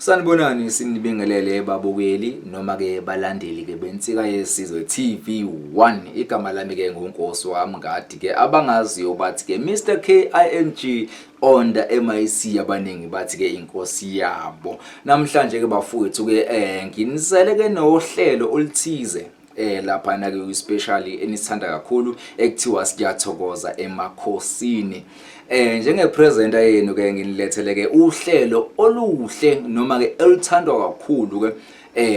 Sanibonani, sinibingelele babukeli noma ke balandeli ke beNsika Yesizwe TV1. Igama lami ke nguNkosi wami Ngadi ke, abangaziyo bathi ke Mr KING on the MIC, abaningi bathi ke inkosi yabo. Namhlanje ke bafowethu ke nginisele ke nohlelo oluthize lapha na ke, especially enisithanda kakhulu, ekuthiwa Siyathokoza Emakhosini. Njenge presenter yenu ke, nginilethele ke uhlelo oluhle noma ke eluthandwa kakhulu ke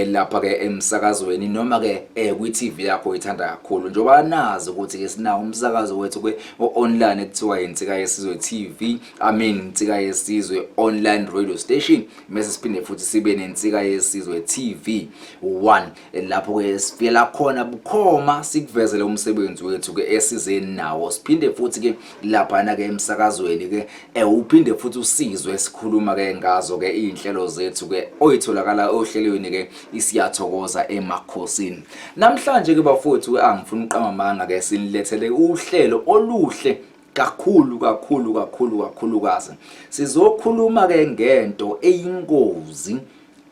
lapha ke emsakazweni noma ke kwi TV yakho ithanda kakhulu, njengoba nazi ukuthi ke sinawo umsakazo wethu ke online ekuthiwa Insika Yesizwe TV, I mean Insika Yesizwe online radio station, mase siphinde futhi sibe neNsika Yesizwe TV 1, lapho ke sifika khona bukhoma sikuvezele umsebenzi wethu ke esize nawo. Siphinde futhi ke laphana ke emsakazweni ke uphinde futhi usizwe sikhuluma ke ngazo ke izinhlelo zethu ke oyitholakala ohlelweni ke iSiyathokoza Emakhosini. Namhlanje ke bafowethu ke, angifuni uqamba amanga ke, sinilethele uhlelo oluhle kakhulu kakhulu kakhulu kakhulukazi. Sizokhuluma ke ngento eyingozi,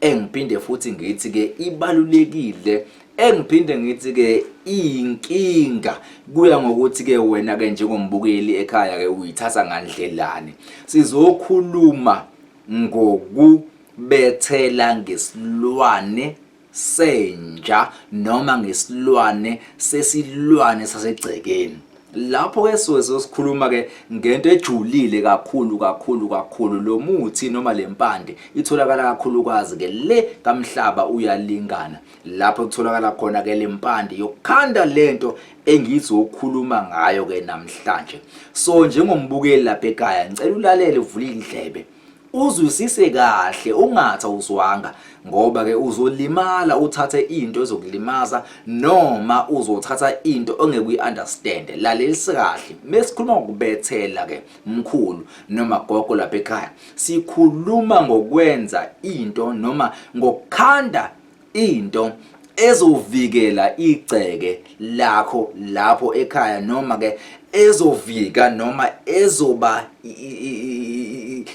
engiphinde futhi ngithi ke ibalulekile, engiphinde ngithi ke iyinkinga, kuya ngokuthi ke wena ke njengombukeli ekhaya ke uyithatha ngandlelani. Sizokhuluma ngokubethela ngesilwane senja noma ngesilwane sesilwane sasegcekeni. Lapho ke suke sosikhuluma ke ngento ejulile kakhulu kakhulu kakhulu. Lo muthi noma lempande itholakala kakhulukazi ke le kamhlaba uyalingana, lapho kutholakala khona ke lempande yokukhanda lento engizokhuluma ngayo ke namhlanje. So njengombukeli lapha ekhaya, ngicela ulalele, uvule indlebe, uzwisise kahle, ungathi awuzwanga, ngoba ke uzolimala, uthathe into ezokulimaza noma uzothatha into ongeke uyi-understand. Lalelise kahle. Mesikhuluma ngokubethela ke, mkhulu noma gogo lapha ekhaya, sikhuluma ngokwenza into noma ngokukhanda into ezovikela igceke lakho lapho ekhaya, noma ke ezovika noma ezoba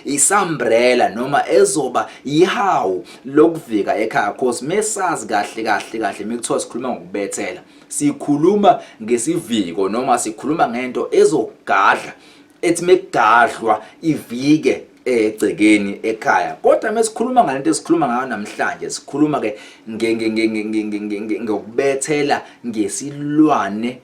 i-umbrella noma ezoba ihawu lokuvika ekhaya, cause mesazi kahle kahle kahle, mekuthiwa sikhuluma ngokubethela, sikhuluma ngesiviko noma sikhuluma ngento ezogadla, ethi mekugadlwa ivike egcekeni ekhaya. Kodwa mesikhuluma ngalento esikhuluma ngayo namhlanje, sikhuluma ke ngokubethela ngesilwane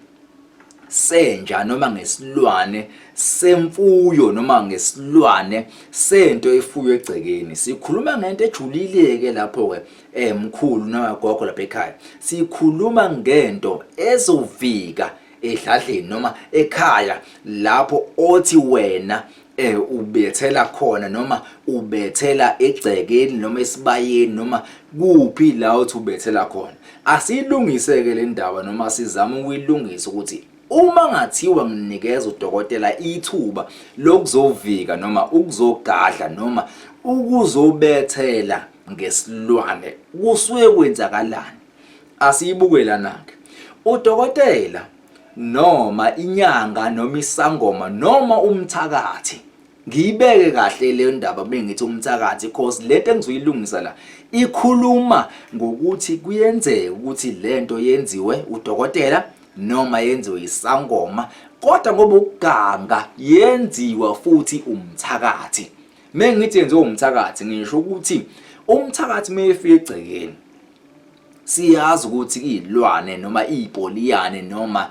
senja noma ngesilwane semfuyo noma ngesilwane sento efuywe egcekeni. Sikhuluma ngento ejulile ke lapho ke, mkhulu noma gogo lapha ekhaya. Sikhuluma ngento ezovika edladleni noma ekhaya lapho othi wena ubethela khona noma ubethela egcekeni noma esibayeni noma kuphi la othi ubethela khona. Asiyilungise ke le ndaba noma sizame ukuyilungisa, ukuthi uma ngathiwa nginikeza udokotela ithuba lokuzovika noma ukuzogadla noma ukuzobethela ngesilwane, kusuke kwenzakalani? Asiyibuke lana-ke. Udokotela noma inyanga noma isangoma noma umthakathi, ngiyibeke kahle leyo ndaba bengithi umthakathi, cause lento engizoyilungisa la ikhuluma ngokuthi kuyenzeka ukuthi lento yenziwe udokotela noma yenziwe isangoma, kodwa ngoba ukuganga yenziwa futhi umthakathi. Mengithi yenziwe umthakathi, ngisho ukuthi umthakathi mayefika egcekeni, siyazi ukuthi izilwane noma izipoliyane noma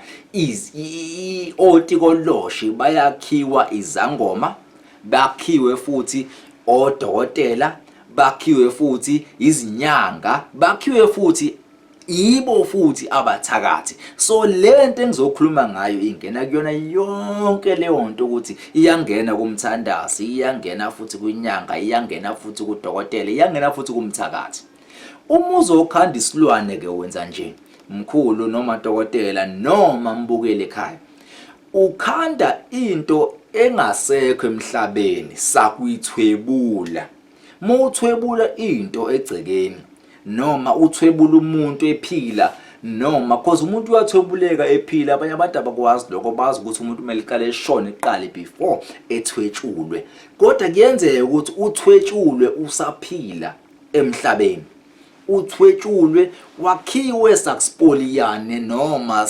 otikoloshe bayakhiwa izangoma, bakhiwe futhi odokotela, bakhiwe futhi izinyanga, bakhiwe futhi ibo futhi abathakathi. So lento engizokhuluma ngayo ingena kuyona yonke leyo nto, ukuthi iyangena kumthandazi, iyangena futhi kwinyanga, iyangena futhi kudokotela, iyangena futhi kumthakathi. Uma uzokhanda isilwane ke, wenza nje, mkhulu noma dokotela noma mbukeli ekhaya, ukhanda into engasekho emhlabeni, sakuyithwebula. Mawuthwebula into egcekeni noma uthwebula umuntu ephila, noma cause umuntu uyathwebuleka ephila, abanye abantu abakwazi lokho, bazi ukuthi umuntu kumele iqale eshone iqale before ethwetshulwe, kodwa kuyenzeka ukuthi uthwetshulwe usaphila. Emhlabeni uthwetshulwe wakhiwe sakusipoliyane noma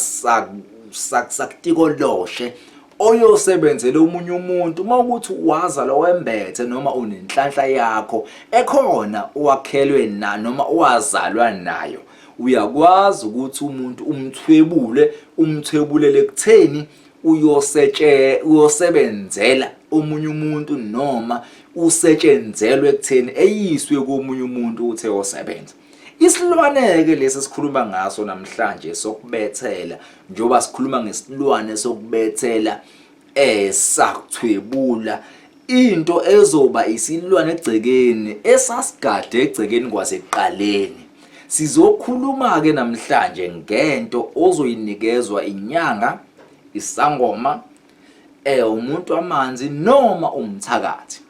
sakutikoloshe oyosebenzela omunye umuntu. Uma ukuthi wazalwa wembethe noma unenhlanhla yakho ekhona owakhelwe na noma owazalwa nayo, uyakwazi ukuthi umuntu umthwebule, umthwebulele kutheni uyosetshe uyosebenzela omunye umuntu noma usetshenzelwe ekutheni eyiswe komunye umuntu ukuthi eyosebenza. Isilwane-ke lesi esikhuluma ngaso namhlanje sokubethela, njengoba sikhuluma ngesilwane sokubethela esakuthwebula into ezoba isilwane egcekeni esasigade egcekeni kwasekuqaleni. Sizokhuluma-ke namhlanje ngento ozoyinikezwa inyanga, isangoma, umuntu amanzi noma umthakathi.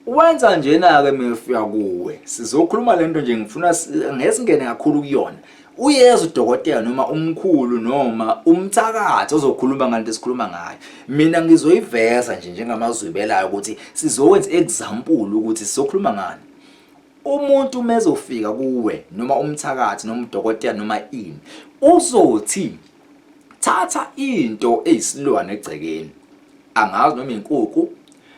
Wenza njena-ke mefika kuwe, sizokhuluma lento nje, ngifuna ngesingene kakhulu kuyona. Uyeza udokotela noma umkhulu noma umthakathi ozokhuluma ngalento esikhuluma ngayo. Mina ngizoyiveza nje njengamazwibelayo ukuthi sizowenza example ukuthi sizokhuluma ngani. Umuntu mezofika kuwe noma umthakathi noma udokotela noma ini, uzothi thatha into eyisilwane egcekeni, angazi noma inkukhu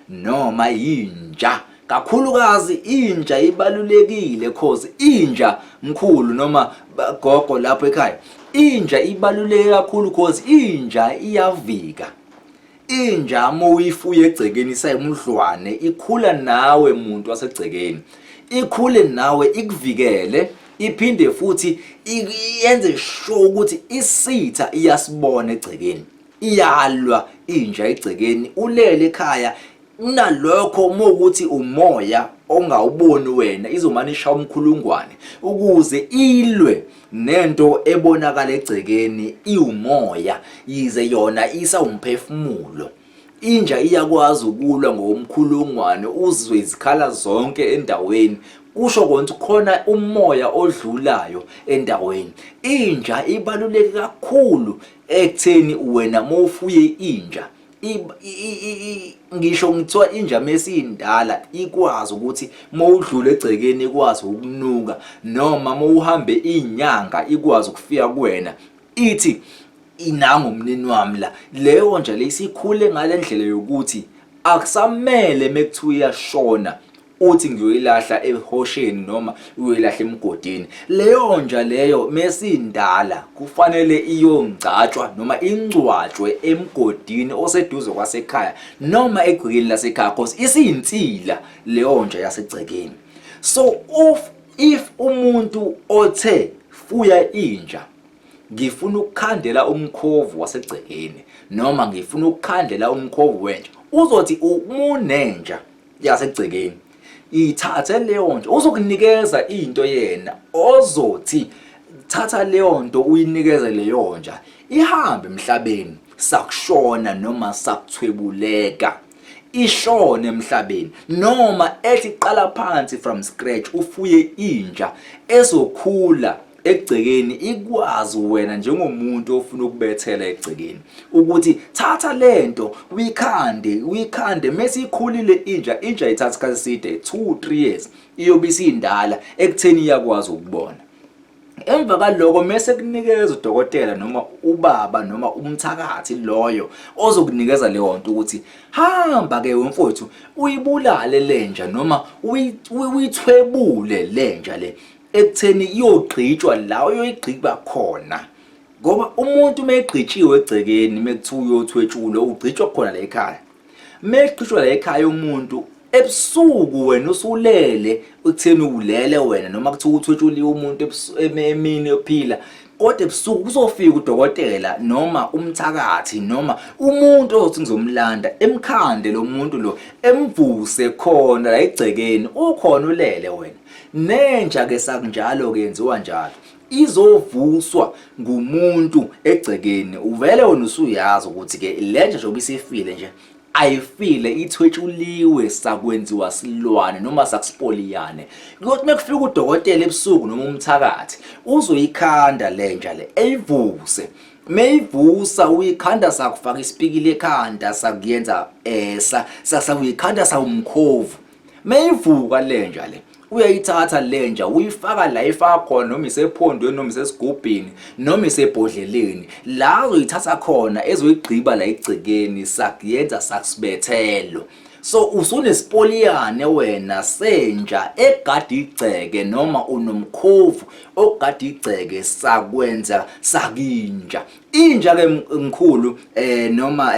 noma yinja. Kakhulukazi inja ibalulekile, cause inja mkhulu noma gogo lapho ekhaya, inja ibaluleke kakhulu cause inja iyavika. Inja uma uyifuye egcekeni isayimudlwane ikhula nawe muntu wasegcekeni, ikhule nawe, ikuvikele, iphinde futhi yenze sure ukuthi isitha iyasibona egcekeni. Iyalwa inja egcekeni ulele ekhaya. Kunalokho uma ukuthi umoya ongawuboni wena, izomane ishaya umkhulungwane ukuze ilwe nento ebonakala egcekeni iwumoya, yize yona isawumphefumulo. Inja iyakwazi ukulwa ngokomkhulungwane, uzwe izikhala zonke endaweni, kusho kona ukuthi khona umoya odlulayo endaweni. Inja ibaluleke kakhulu ekutheni wena mawufuye inja, ngisho ngithiwa inja mesiyindala ikwazi ukuthi mawudlula egcekeni ikwazi ukunuka, noma mawuhambe inyanga ikwazi ukufika kuwena ithi inangu umnini wami la. Leyo nja le isikhule ngale ndlela yokuthi akusamele mekuthiwa iyashona uthi ngiyoyilahla ehosheni noma uyoyilahla emgodini. Leyo nja leyo mesindala kufanele iyongcatshwa noma ingcwatshwe emgodini oseduze kwasekhaya noma egcekeni lasekhaya, cause isiyinsila leyo nja yasegcekeni. So if umuntu othe fuya inja, ngifuna ukukhandela umkhovu wasegcekeni noma ngifuna ukukhandela umkhovu wenja, uzothi umunenja yasegcekeni ithathe leyo nto, uzokunikeza into yena ozothi thatha leyo nto uyinikeze leyo nja ihambe emhlabeni sakushona noma sakuthwebuleka ishone emhlabeni, noma ethi qala phansi from scratch ufuye inja ezokhula egcekeni ikwazi wena njengomuntu ofuna ukubethela egcekeni ukuthi thatha lento uyikhande, uyikhande mase ikhulile inja. Inja ithatha isikhathi eside, 2 3 years iyobe isindala ekutheni iyakwazi ukubona. Emva kaloko mase kunikeza udokotela noma ubaba noma umthakathi loyo ozokunikeza leyo nto ukuthi hamba ke wemfowethu uyibulale lenja noma uyithwebule lenja le ekutheni iyogqitshwa la uyoyigqiba khona. Ngoba umuntu uma egqitshiwe egcekeni mekuthiwa uyothwetshulwa, ugqitshwa khona la ekhaya. Uma egqitshwa la ekhaya umuntu ebusuku, wena usulele ekutheni ulele wena, noma kuthiwa uthwetshuliwe umuntu emini ephila, kodwa ebusuku kuzofika udokotela noma umthakathi noma umuntu ozothi ngizomlanda, emkhande lo muntu lo, emvuse khona la egcekeni ukhona ulele wena. Nenja ke sakunjalo ke, yenziwa njalo, izovuswa ngumuntu egcekeni. Uvele wena usuyazi ukuthi ke lenja njengoba isifile nje, ayifile, ithwetshuliwe sakwenziwa silwane noma sakusipoliyane. Kuyothi mekufika udokotela ebusuku noma umthakathi, uzoyikhanda lenja le eyivuse. Meyivusa uyikhanda sakufaka isipikili ekhanda, sakuyenza esa sakuyikhanda sawumkhovu. Meyivuka lenja le Uyayithatha lenja uyifaka la ifaka khona, noma isephondweni, noma isesigubhini, noma isebhodleleni, la uzoyithatha khona ezoyigqiba la egcekeni, sakuyenza sakusibethelo. So usunesipoliyane wena senja egada igceke, noma unomkhovu ogada igceke, sakwenza sakinja. Inja ke mkhulu, noma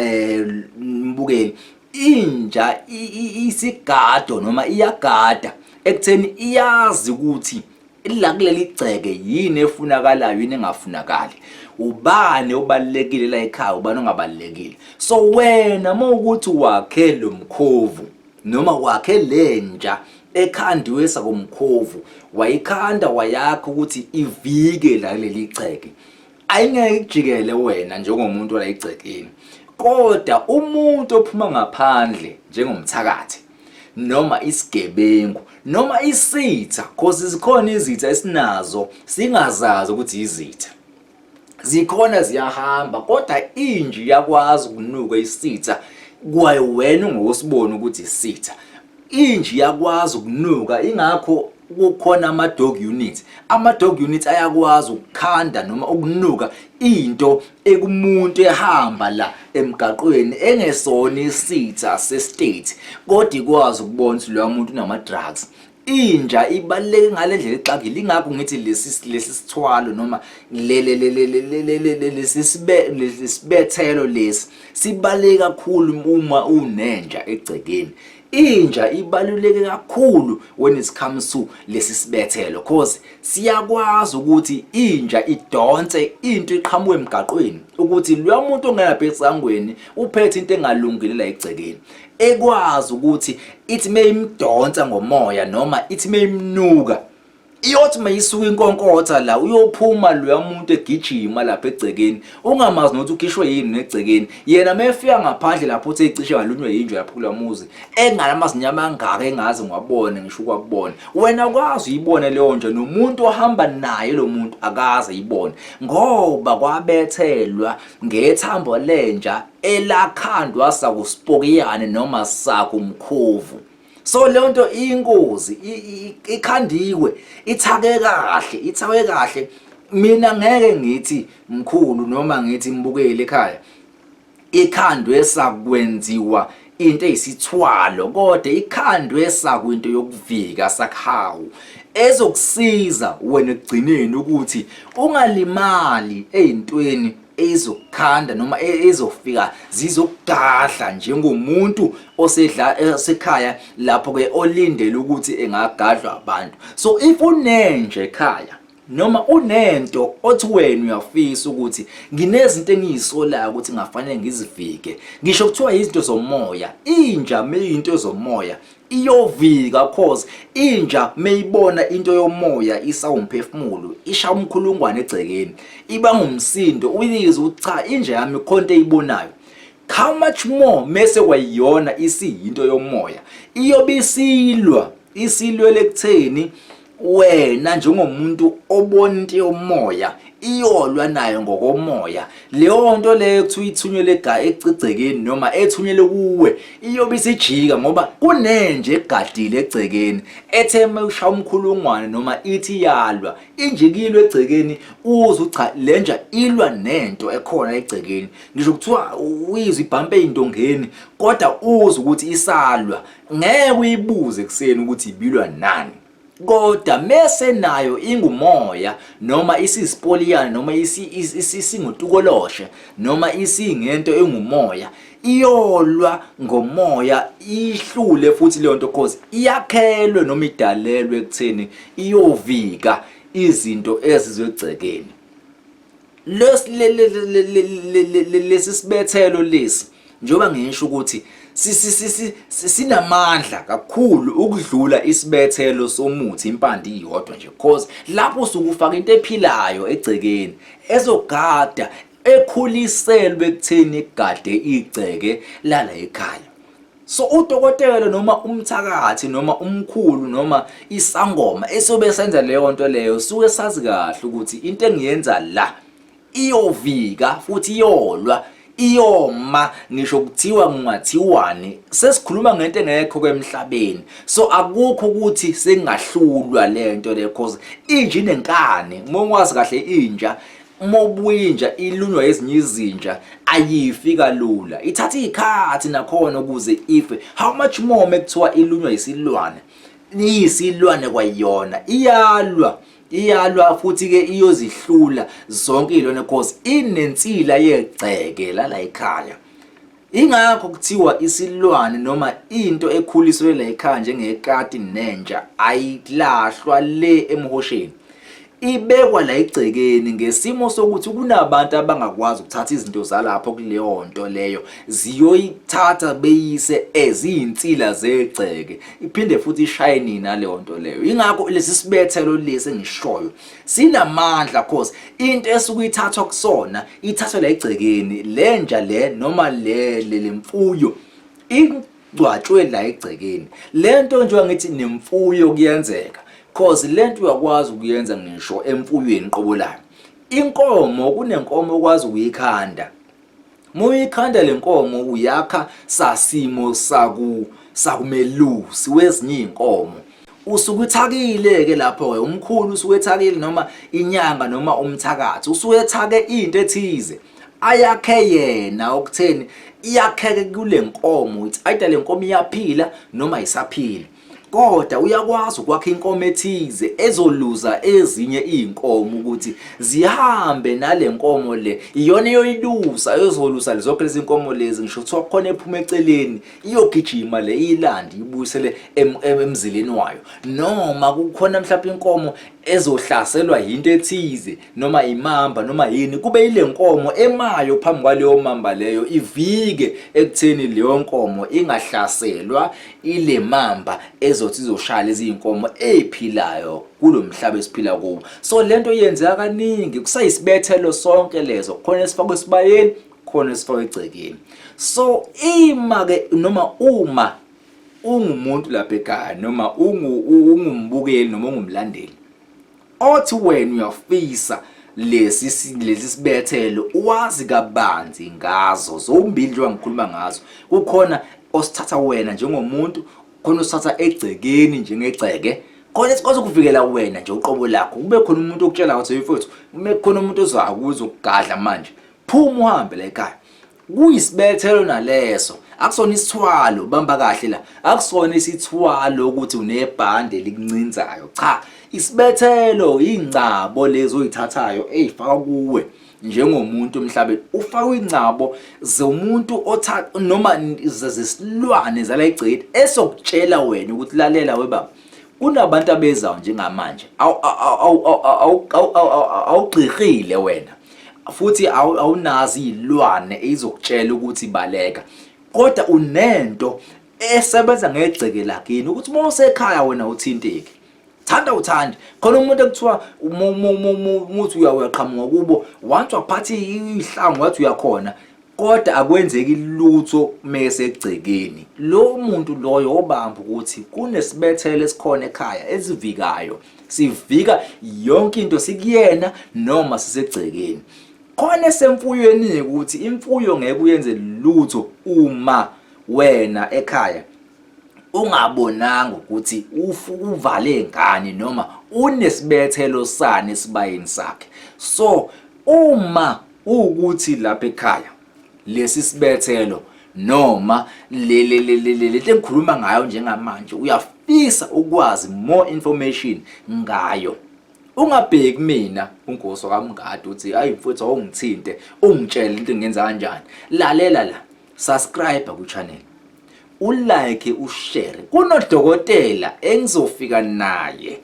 mbukeli, inja isigado noma iyagada ekutheni iyazi ukuthi la kuleli gceke yini efunakalayo, yini engafunakali, ubani obalulekile la ekhaya, ubani ongabalulekile. So wena mawukuthi wakhe lo mkhovu noma wakhe lenja ekhandiwe sakomkhovu, wayikhanda wayakha ukuthi ivike la kuleli gceke, ayingeke ikujikele wena njengomuntu ola egcekeni. Kodwa umuntu ophuma ngaphandle njengomthakathi noma isigebengu noma isitha, cause zikhona izitha esinazo singazazi ukuthi izitha zikhona, ziyahamba, kodwa inji iyakwazi ukunuka isitha kwayo, wena ungosibona ukuthi isitha. Inji iyakwazi ukunuka, ingakho kukhona ama-dog units. Ama-dog units ayakwazi ukukhanda noma ukunuka into ekumuntu ehamba la emgaqweni engesona isitha se-state, kodwa ikwazi ukubona ukuthi loya muntu unama-drugs. Inja ibaluleke ngale ndlela exakile, ingakho ngithi lesi sithwalo noma lesi sibethelo lesi sibaluleke kakhulu. Uma unenja egcekeni, inja ibaluleke kakhulu when it comes to lesi sibethelo, cause siyakwazi ukuthi inja idonse into iqhamuke emgaqweni, ukuthi loya muntu ongena lapha esangweni uphethe into engalungile la egcekeni, ekwazi ukuthi ithi meyimdonsa ngomoya noma ithi meyimnuka, iyothi mayisuka inkonkotha la, uyophuma loya muntu egijima lapha egcekeni, ungamazi nokuthi ukhishwe yini negcekeni. Yena mayefika ngaphandle lapho, uthi ecishe ngalunywe yinja lapho kula muzi enganamazinyama angaka engazi ngiwabone, ngisho ukwabona wena ukwazi uyibone leyo nja, nomuntu ohamba naye lo muntu akaze ayibone, ngoba kwabethelwa ngethambo lenja elakhandwa sakusipokiyane noma sakumkhovu. So leyo nto iyingozi, ikhandiwe, ithake kahle, ithakwe kahle. Mina ngeke ngithi mkhulu noma ngithi mbukeli ekhaya ikhandwe sakwenziwa into eyisithwalo, kodwa ikhandwe sakwinto yokuvika, sakhawu ezokusiza wena ekugcineni ukuthi ungalimali ey'ntweni ezizokukhanda noma ezofika zizokugadla njengomuntu osedla esekhaya lapho ke olindele ukuthi engagadlwa abantu. So if unenje ekhaya noma unento othi wena uyafisa ukuthi nginezinto engiyisolayo ukuthi ngafanele ngizivike, ngisho kuthiwa izinto zomoya, inja meyinto zomoya iyovika, cause inja meyibona into yomoya isawumphefumulo ishaya umkhulungwane egcekeni, iba ngumsindo, uyizwe ukuthi cha, inja yami khona into eyibonayo. How much more mese kwayiyona isiyinto yomoya, iyobe isilwa, isilwele ekutheni wena njengomuntu obona into yomoya, iyolwa nayo ngokomoya leyo nto leyo kuthiwa ithunyelwe egcekeni noma ethunyelwe kuwe, iyobe isijika ngoba kunenje egadile egcekeni ethe ushaya umkhulungwane noma ithi iyalwa, injikilwe egcekeni, uzwe cha, lenja ilwa nento ekhona egcekeni. Ngisho kuthiwa uyizwe ibhampe ey'ntongeni, kodwa uzwe ukuthi isalwa, ngeke uyibuze ekuseni ukuthi ibilwa nani. Kodwa mese nayo ingumoya noma isisipoliyane noma isingutukoloshe noma isingento engumoya, iyolwa ngomoya ihlule futhi leyo nto, cause iyakhelwe noma idalelwe ekutheni iyovika izinto ezizwegcekeni. Lesi sibethelo lesi, njengoba ngisho ukuthi sinamandla kakhulu ukudlula isibethelo somuthi impande iyodwa nje, cause lapho usuke ufaka into ephilayo egcekeni ezogada, ekhuliselwe ekutheni igade igceke lala ekhaya. So udokotela noma umthakathi noma umkhulu noma isangoma esobe senza leyo nto leyo suke sazi kahle ukuthi into engiyenza la iyovika futhi iyolwa. Iyoma ngisho kuthiwa ngingathiwani, sesikhuluma ngento engekho emhlabeni. So akukho ukuthi sengahlulwa lento le, cause inja inenkani. Uma ungazi kahle inja, uma ubuya inja ilunywa ezinye izinja, ayifi kalula, ithatha izikhathi nakhona ukuze ife. How much more mekuthiwa ilunywa isilwane, iyisilwane kwayona, iyalwa, iyalwa futhi ke iyozihlula zonke izilwane, cause inensila yegceke lala ekhaya. Ingakho kuthiwa isilwane noma into ekhuliswe la ekhaya njengekati nenja ayilahlwa le emhosheni, ibekwa la egcekeni ngesimo sokuthi kunabantu abangakwazi ukuthatha izinto zalapho kuleyo nto leyo, ziyoyithatha beyise eziyinsila zegceke, iphinde futhi ishaye nina leyo nto leyo. Ingakho lesi sibethelo lesi engishoyo sinamandla, cause into esuke ithathwa kusona ithathwa la egcekeni. Lenja le noma le lemfuyo ingcwatshwe la egcekeni. Lento njengoba ngithi nemfuyo kuyenzeka, cause lento uyakwazi ukuyenza ngisho emfuyweni qobo layo. Inkomo, kunenkomo okwazi ukuyikhanda. Uma uyikhanda le nkomo uyakha sasimo sakumelusi wezinye iy'nkomo, usuke uthakile-ke lapho-ke umkhulu usuke ethakile, noma inyanga noma umthakathi usuke ethake into ethize ayakhe yena okutheni iyakheke kule nkomo. It's either le nkomo iyaphila noma isaphila, kodwa uyakwazi ukwakha inkomo ethize ezoluza ezinye izinkomo ukuthi zihambe nale nkomo le, iyona eyoyilusa, ezolusa zonke lezi nkomo lezi. Ngisho kuthiwa khona ephuma eceleni, iyogijima le iyilande ibuyisele emzileni wayo. Noma kukhona mhlawumbe inkomo ezohlaselwa yinto ethize noma imamba noma yini, kube ile nkomo emayo phambi kwaleyo mamba leyo, ivike ekutheni leyo nkomo ingahlaselwa ile mamba ezothi izoshaya lezi zinkomo eziphilayo kulo mhlaba esiphila kuwo. So lento yenzeka kaningi, kusayisibethelo sonke lezo, khona esifakwe esibayeni, khona esifakwe egcekeni. So ima ke noma uma ungumuntu lapha ekhaya, noma ungumbukeli noma ungumlandeli othi wena uyafisa lesi sibethelo, wazi kabanzi ngazo zombili njengoba ngikhuluma ngazo, kukhona osithatha wena njengomuntu, khona osithatha egcekeni njengegceke, khona esikwazi ukuvikela wena nje uqobo lakho, kube khona umuntu okutshela ukuthi, mfowethu, uma kukhona umuntu ozakuza ukugadla manje, phuma uhambe la ekhaya. Kuyisibethelo naleso, akusona isithwalo. Bamba kahle la, akusona isithwalo ukuthi unebhande elikuncinzayo, cha. Isibethelo ingcabo lezi oyithathayo eyifaka kuwe njengomuntu emhlabeni, ufaka ingcabo zomuntu othatha noma zesilwane zala egcekeni esokutshela wena ukuthi, lalela webaba, kunabantu abezayo njengamanje, awugqirhile wena futhi awunazi izilwane ezokutshela ukuthi baleka, kodwa unento esebenza ngegceke lakini ukuthi uma usekhaya wena uthinteki, thanda uthande. Khona umuntu ekuthiwa umuthi uyaqhamuka kubo, once waphatha ihlangu wathi uyakhona, kodwa akwenzeki lutho mese egcekeni. Lo muntu loyo obamba ukuthi kunesibethelo esikhona ekhaya esivikayo, sivika yonke into sikuyena noma sisegcekeni. Khona esemfuyweni ukuthi imfuyo ngeke uyenze lutho uma wena ekhaya ungabonanga ukuthi uvale ngani noma unesibethelo sani esibayeni sakhe. So uma ukuthi lapha ekhaya lesi sibethelo noma le le le le le lento engikhuluma ngayo njengamanje uyafisa ukwazi more information ngayo, ungabheki mina uNkosi wakaMngadi uthi, hayi mfowethu, awungithinte ungitshele into engenza kanjani. Lalela la, subscribe ku channel, ulike, ushare. Kunodokotela engizofika naye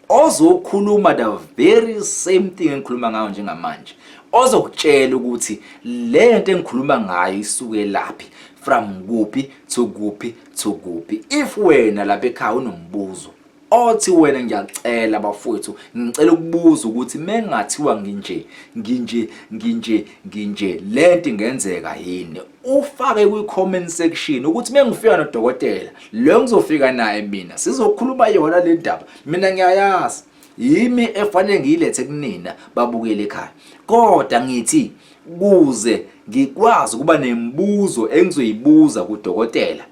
ozokhuluma the very same thing engikhuluma ngayo njengamanje, ozokutshela ukuthi le nto engikhuluma ngayo isuke laphi, from kuphi to kuphi to kuphi. If wena lapha ekhaya unombuzo othi wena, ngiyacela bafowethu, ngicela ukubuza ukuthi mengathiwa nginje, nginje, nginje, nginje, lento ingenzeka yini, ufake kwi-comment section ukuthi mengifika nodokotela lo ngizofika naye mina sizokhuluma yona le ndaba. Mina ngiyayazi, yimi efanele ngiyilethe kunina babukele ekhaya, kodwa ngithi Kuze ngikwazi ukuba nemibuzo engizoyibuza kudokotela.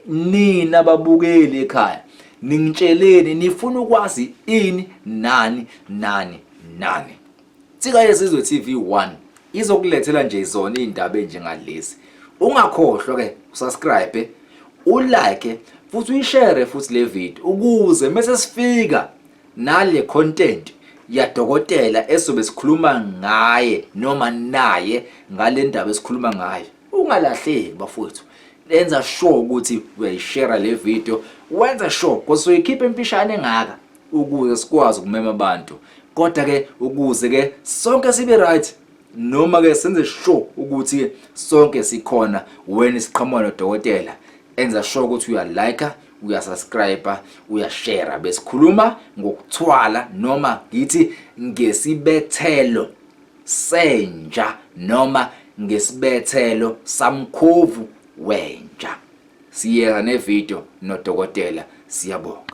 Nina babukeli ekhaya, ningitsheleni nifuna ukwazi ini nani nani nani. Nsika Yesizwe TV 1 izokulethela nje zona izindaba ezinjengalezi. Ungakhohlwa ke usubscribe, ulike futhi uyishare futhi le video ukuze mase sifika nale content yadokotela esobe sikhuluma ngaye noma naye ngale ndaba esikhuluma ngayo. Ungalahleki bafowethu. Enza sure ukuthi uyayishare le video, wenza sure because uyikhipha emfishane engaka ukuze sikwazi ukumema abantu. Kodwa ke ukuze ke sonke sibe right noma ke senze sure ukuthi sonke sikhona when siqhamuka nodokotela, enza sure ukuthi uya like, uya subscribe, uya share. Besikhuluma ngokuthwala noma ngithi ngesibethelo senja noma ngesibethelo samkhovu wenja. Siyeka ne video nodokotela, siyabonga.